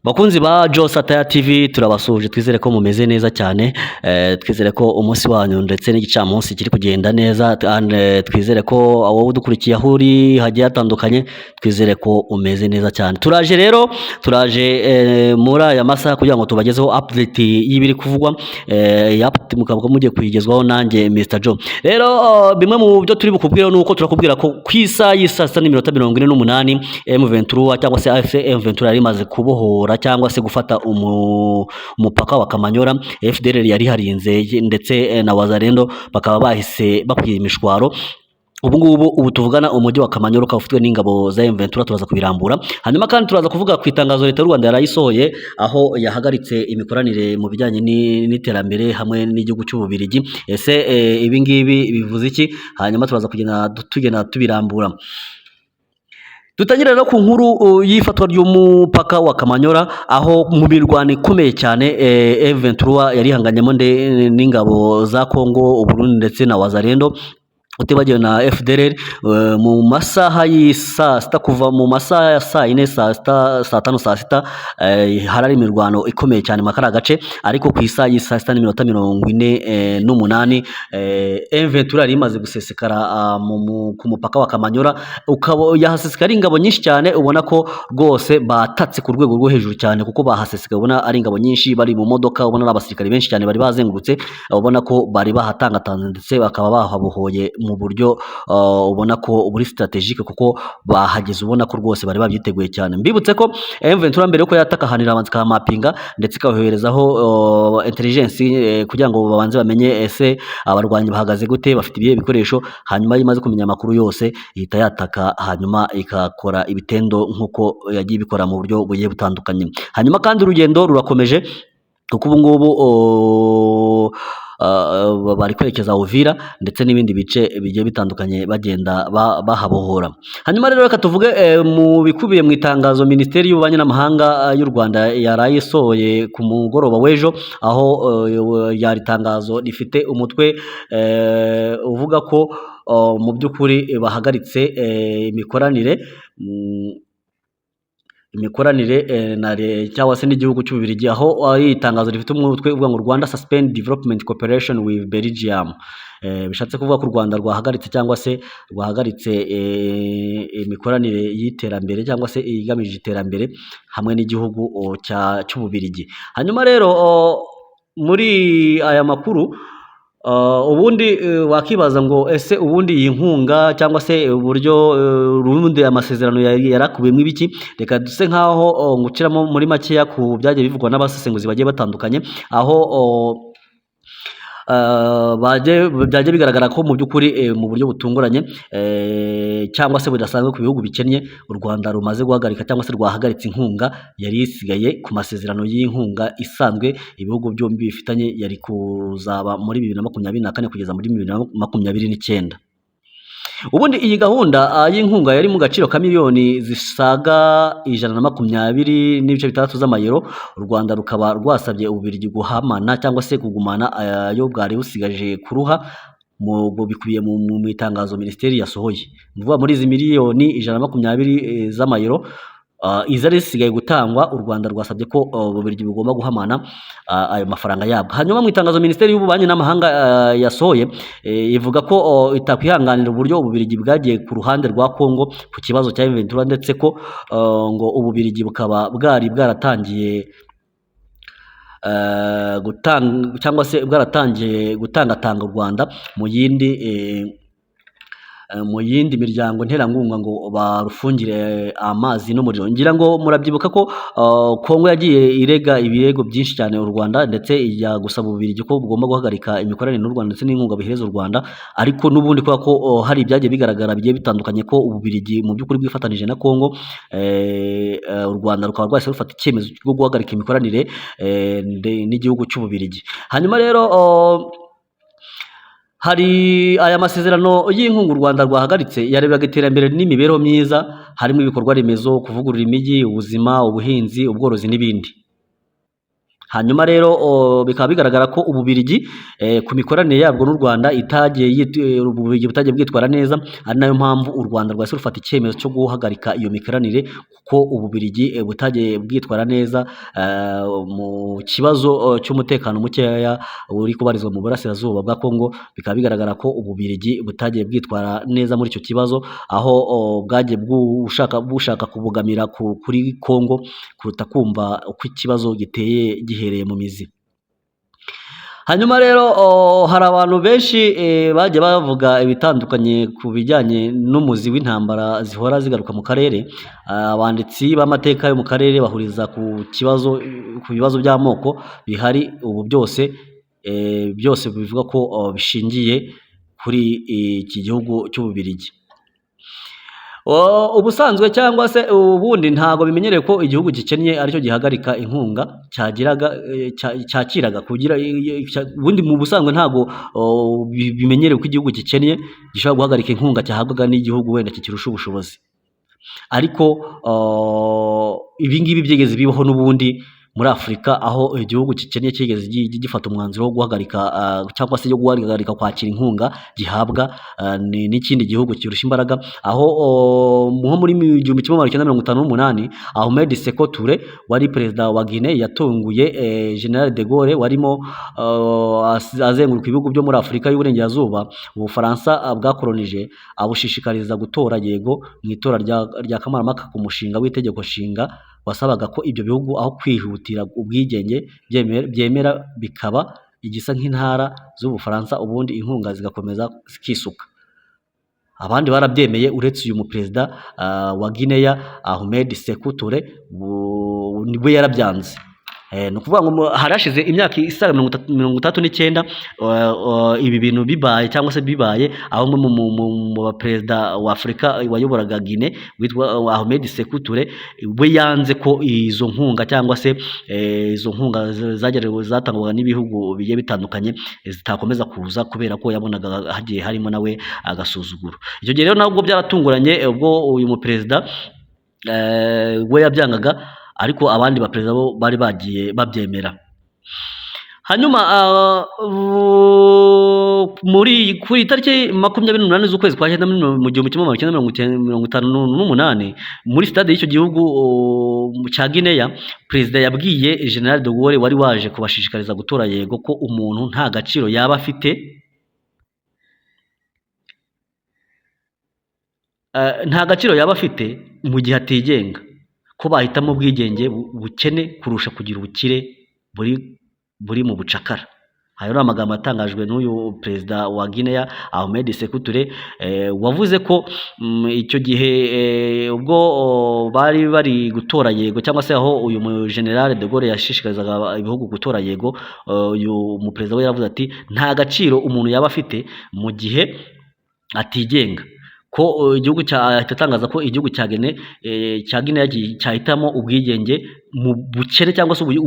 Bakunzi ba Joe Sataya TV, turabasuhuje, twizere ko mumeze neza cyane, twizere ko umunsi wanyu ndetse n'igicamunsi kiri kugenda neza and, twizere ko wowe udukurikiye aho uri hagiye hatandukanye, twizere ko umeze neza cyane. Turaje rero, turaje muri aya masaha kugira ngo tubagezeho update y'ibiri kuvugwa, iyi update mukaba mugiye kuyigezwaho nanjye Mr Joe. Rero bimwe mu byo turi bukubwire ni uko turakubwira ko ku isaha y'i saa 6 n'iminota 48 M23 cyangwa se AFC M23 yari imaze kubohora cyangwa se gufata umupaka wa Kamanyola. FDLR yari harinze ndetse na Wazalendo bakaba bahise bakwiye imishwaro. Ubu ngubu ubu tuvugana, umujyi wa Kamanyola ukaba ufitwe n'ingabo za M23. Turaza kubirambura. Hanyuma kandi turaza kuvuga ku itangazo Leta y'u Rwanda yarayisohoye, aho yahagaritse imikoranire mu bijyanye n'iterambere hamwe n'igihugu cy'Ububirigi. Ese ibi ngibi bivuze iki? Hanyuma turaza kugenda tugenda tubirambura. Dutangire rero ku nkuru y'ifatwa ry'umupaka wa Kamanyola, aho mu mirwano ikomeye cyane M23 yari ihanganyemo n'ingabo za Congo, Uburundi ndetse na Wazalendo, utibagiwe na FDLR, mu masaha y'i saa 6, kuva mu masaha ya saa 4, saa 6, saa 5, saa 6, harari imirwano ikomeye cyane mu kariya gace. Ariko ku isaha y'i saa 6 n'iminota 48, M23 yari imaze gusesekara ku mupaka wa Kamanyola, ukaba yahasesekara ari ingabo nyinshi cyane, ubona ko rwose batatse ku rwego rwo hejuru cyane, kuko bahasesekaye ubona ari ingabo nyinshi bari mu modoka, ubona ari abasirikare benshi cyane bari bazengurutse, ubona ko bari bahatangatanze ndetse bakaba bahabohoye mu buryo ubona ko buri stratégique, kuko bahageze ubona ko rwose bari babyiteguye cyane. Mbibutse ko M23 mbere yuko yataka ahantu irabanza ikahamapinga ndetse ikaboherezaho intelligence kugira ngo babanze bamenye ese abarwanyi bahagaze gute, bafite ibihe bikoresho. Hanyuma iyo imaze kumenya amakuru yose ihita yataka, hanyuma ikakora ibitendo nk'uko yagiye ibikora mu buryo bugiye butandukanye. Hanyuma kandi urugendo rurakomeje, kuko ubu ngubu bari kwerekeza Uvira ndetse n'ibindi bice bigiye bitandukanye, bagenda bahabohora. Hanyuma rero reka tuvuge mu bikubiye mu itangazo Minisiteri y'Ububanyi n'Amahanga y'u Rwanda yaraye isohoye ku mugoroba w'ejo, aho ryari itangazo rifite umutwe uvuga ko mu by'ukuri bahagaritse imikoranire cyangwa se n'igihugu cy'Ububiligi, aho ari itangazo rifite umutwe uvuga ngo "Rwanda suspend development cooperation with Belgium". Bishatse kuvuga ko u Rwanda rwahagaritse cyangwa se rwahagaritse imikoranire y'iterambere cyangwa se igamije iterambere hamwe n'igihugu cy'Ububiligi. Hanyuma rero muri aya makuru ubundi wakibaza ngo ese ubundi iyi nkunga cyangwa se uburyo ubundi amasezerano yari yarakubiyemo ibiki? Reka duse nkaho nguciramo muri makeya ku byagiye bivugwa n'abasesenguzi bagiye batandukanye, aho byagiye bigaragara ko mu by'ukuri mu buryo butunguranye cyangwa se budasanzwe ku bihugu bikennye, u Rwanda rumaze guhagarika cyangwa se rwahagaritse inkunga yari isigaye ku masezerano y'inkunga isanzwe ibihugu byombi bifitanye, yari kuzaba muri 2024 kugeza muri 2029. Ubundi iyi gahunda y'inkunga yari mu gaciro ka miliyoni zisaga 120.6 z'amayero. U Rwanda rukaba rwasabye Ububiligi guhamana cyangwa se kugumana ayo bwari busigaje kuruha, mu bikubiye mu itangazo minisiteri yasohoye. Ni ukuvuga muri izi miliyoni 120 z'amayero izari zisigaye gutangwa, u Rwanda rwasabye ko Ububiligi bugomba guhamana ayo mafaranga yabwo. Hanyuma mu itangazo Minisiteri y'Ububanyi n'Amahanga yasohoye, ivuga ko itakwihanganira uburyo Ububiligi bwagiye ku ruhande rwa Congo ku kibazo cya M23, ndetse ko ngo Ububiligi bukaba bwari bwaratangiye gutanga cyangwa se bwaratangiye gutangatanga u Rwanda mu yindi miryango nterankunga ngo barufungire amazi n'umuriro. Ngira ngo murabyibuka ko Kongo yagiye irega ibirego byinshi cyane u Rwanda, ndetse ijya gusaba Ububiligi ko bugomba guhagarika imikoranire n'u Rwanda ndetse n'inkunga bihereza u Rwanda. Ariko n'ubundi kubera ko hari ibyagiye bigaragara bigiye bitandukanye ko Ububiligi mu by'ukuri bwifatanije na Kongo, u Rwanda rukaba rwahise rufata icyemezo cyo guhagarika imikoranire n'igihugu cy'Ububiligi. Hanyuma rero hari aya masezerano y'inkunga u Rwanda rwahagaritse yarebaga iterambere n'imibereho myiza, harimo ibikorwa remezo, kuvugurura imijyi, ubuzima, ubuhinzi, ubworozi n'ibindi. Hanyuma rero bikaba bigaragara ko Ububirigi ku mikoranire yabwo n'u Rwanda itagiye Ububirigi butagiye bwitwara neza, ari nayo mpamvu u Rwanda rwahise rufata icyemezo cyo guhagarika iyo mikoranire, kuko Ububirigi butagiye bwitwara neza mu kibazo cy'umutekano mukeya uri kubarizwa mu burasirazuba bwa Kongo. Bikaba bigaragara ko Ububirigi butagiye bwitwara neza muri icyo kibazo, aho bwagiye bushaka kubugamira kuri Kongo kuruta kumva uko ikibazo giteye gihereye mu mizi. Hanyuma rero hari abantu benshi bagiye bavuga ibitandukanye ku bijyanye n'umuzi w'intambara zihora zigaruka mu karere. Abanditsi b'amateka yo mu karere bahuriza ku kibazo, ku bibazo by'amoko bihari ubu, byose bivuga ko bishingiye kuri iki gihugu cy'Ububirigi. Ubusanzwe cyangwa se ubundi ntabwo bimenyerewe ko igihugu gikennye aricyo gihagarika inkunga cyagiraga, cyakiraga kugira. Ubundi mu busanzwe ntabwo bimenyerewe ko igihugu gikennye gishobora guhagarika inkunga cyahabwaga n'igihugu wenda kikirusha ubushobozi, ariko ibi ngibi byigeze bibaho n'ubundi muri Afurika, aho igihugu gikennye cyigeze gifata umwanzuro wo guhagarika, cyangwa se yo guhagarika kwakira inkunga gihabwa n'ikindi gihugu kirusha imbaraga, aho nko muri 1958 Ahmed Sékou Touré wari perezida wa Guinée yatunguye General de Gaulle warimo azenguruka ibihugu byo muri Afurika y'Uburengerazuba Ubufaransa bwakoronije, abushishikariza gutora yego mu itora rya kamarampaka ku mushinga w'itegeko nshinga wasabaga ko ibyo bihugu aho kwihutira ubwigenge byemera bikaba igisa nk'intara z'Ubufaransa, ubundi inkunga zigakomeza zikisuka. Abandi barabyemeye uretse uyu muperezida wa Guinea Ahmed Sékou Touré, we yarabyanze. Ni ukuvuga ngo hari hashize imyaka isaga 69 ibi bintu bibaye cyangwa se bibaye, aho umwe mu baperezida wa Afurika wayoboraga Guinea witwa Ahmed Sékou Touré we yanze ko izo nkunga cyangwa se izo nkunga zatangwaga n'ibihugu bigiye bitandukanye zitakomeza kuza, kubera ko yabonaga hagiye harimo nawe agasuzuguro. Icyo gihe rero nabwo byaratunguranye ubwo uyu muperezida we yabyangaga, ariko abandi baperezida bo bari bagiye babyemera. Hanyuma muri ku itariki 28 z'ukwezi kwa cyenda mu 1958, muri stade y'icyo gihugu cya Guinea, perezida yabwiye General de Gaulle wari waje kubashishikariza gutora yego ko umuntu nta gaciro yaba afite, nta gaciro yaba afite mu gihe atigenga, ko bahitamo ubwigenge bukene kurusha kugira ubukire buri mu bucakara. Ayo ni amagambo yatangajwe n'uyu perezida wa Guinea Ahmed Sékou Touré, wavuze ko icyo gihe ubwo bari bari gutora yego, cyangwa se aho uyu mu General de Gaulle yashishikarizaga ibihugu gutora yego, uyu muperezida we yaravuze ati nta gaciro umuntu yaba afite mu gihe atigenga, ko igihugu cya atangaza ko igihugu cya Guinea cya Guinea cyahitamo ubwigenge mu bukene, cyangwa se kugira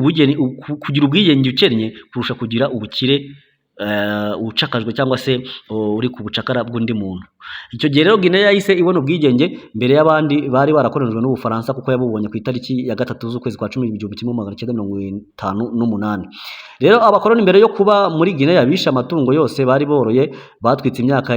ubwigenge ukennye kurusha kugira ubukire ucakajwe cyangwa se uri ku bucakara bw'undi muntu. Icyo gihe rero Guinea yahise ibona ubwigenge mbere y'abandi bari barakoronijwe n'Ubufaransa, kuko yabubonye ku itariki ya 3 z'ukwezi kwa 10 1958. Rero abakoloni mbere yo kuba muri Guinea bishe amatungo yose bari boroye, batwitse imyaka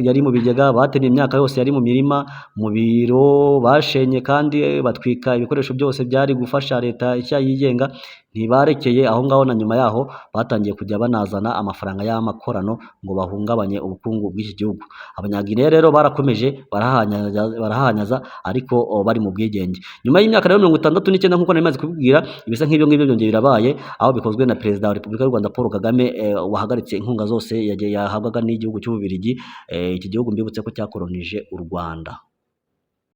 yari mu bigega, batemye imyaka yose yari mu mirima, mu biro, bashenye kandi batwika ibikoresho byose byari gufasha leta nshya yigenga. Ntibarekeye aho ngaho, na nyuma yaho batangiye kujya banazana amafaranga y'amakorano ngo bahungabanye ubukungu bw'iki gihugu. Abanyagineya rero barakomeje barahanyaza, ariko bari mu bwigenge. Nyuma y'imyaka rero 69, nk'uko nari maze kubibwira, ibisa nk'ibyo ngibyo byongeye birabaye, aho bikozwe na Perezida wa Repubulika y'u Rwanda Paul Kagame, wahagaritse inkunga zose yahabwaga n'igihugu cy'Ububiligi. Iki gihugu mbibutse ko cyakoronije u Rwanda.